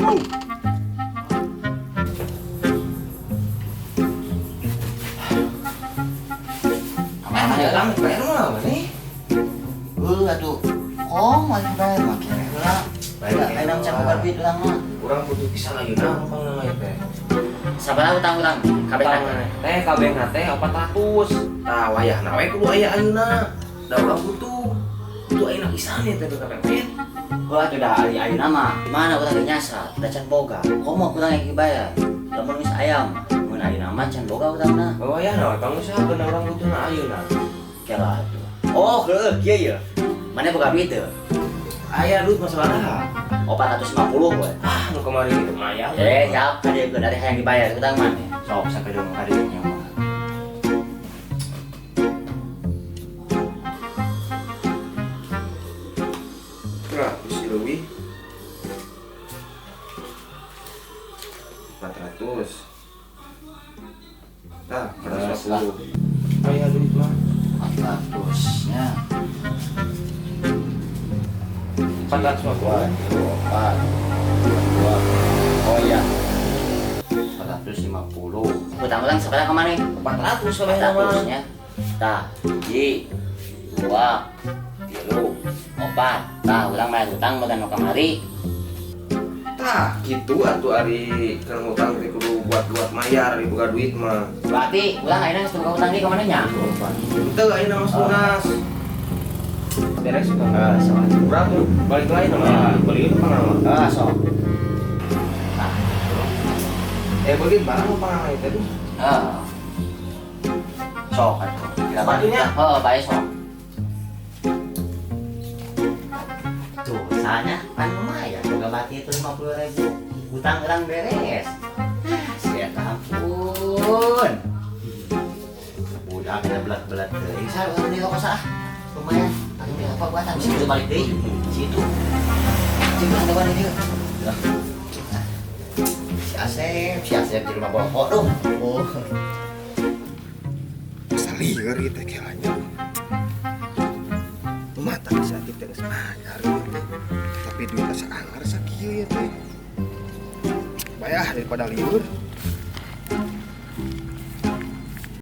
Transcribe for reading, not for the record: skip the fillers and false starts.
Minum. Mana Dagang bayar mah mana? Heuh atuh. Kong mah bayar mah kira heula. Bayar Ayeuna can boga duit urang mah. Urang butuh pisan ayeuna pangna mah teh. Sabaraha utang urang? Kabeh teh kabehna teh 400. Tah wayahna we kudu aya ayeuna. Da urang butuh. Butuh ayeuna pisan ya teh kepepet. Wah, atuh da ari ayeuna mah. Mana urang ge nyasar, da can boga. Komo kurang yang dibayar. Lamun geus ayam, mun ayeuna mah can boga urangna. Oh wayahna we pangusahakeun urang butuhna ayeuna. Kela atuh. Oh, heueuh kieu ye. Mana boga duit teu? Aya duit masalah. 450 we. Ah, nu kamari gitu mah. Eh, siap ka dieu dari hayang dibayar utang maneh. Sok sakedeung ka dieu nya mah. Ratus lebih. 400. Tah, 450. Aya duit mah. 400 nya. 450. 4 2. Oh iya. 450. Utang urang sabaraha ka maneh? 400 kabehna mah. 400 nya. Tah, hiji, dua, tilu, opat. Tah, urang bayar utang bagan nu kamari. Tah, gitu atuh ari keur ngutang teh kudu buat-buat mayar ari boga duit mah. Berarti urang ayeuna geus boga utang deui ka maneh nya? Henteu ayeuna mah lunas. Beres utang. Heeh, sok. Urang balik lain mah, beli itu pangama. Heeh, sok. Tah. Beli barang pangama itu tuh. Heeh. Sok atuh. Sepatunya? Heeh, bae sok. Tuh, soalnya kan lumayan boga bati itu 50.000. Utang urang beres. Ah, sia ampun. Budak kita belat-belat teuing. Sal, urang di toko sah. Lumayan. Atuh beli apa buatan bisa kudu balik deui. Situ. Cing ada mana dia? Si Asep di rumah bokok tuh. Oh. Salieur ieu teh kelanya. Mata bisa kita geus bayar ieu teh. Tapi duit asa anggar sakieu ieu teh. Bayah daripada lieur.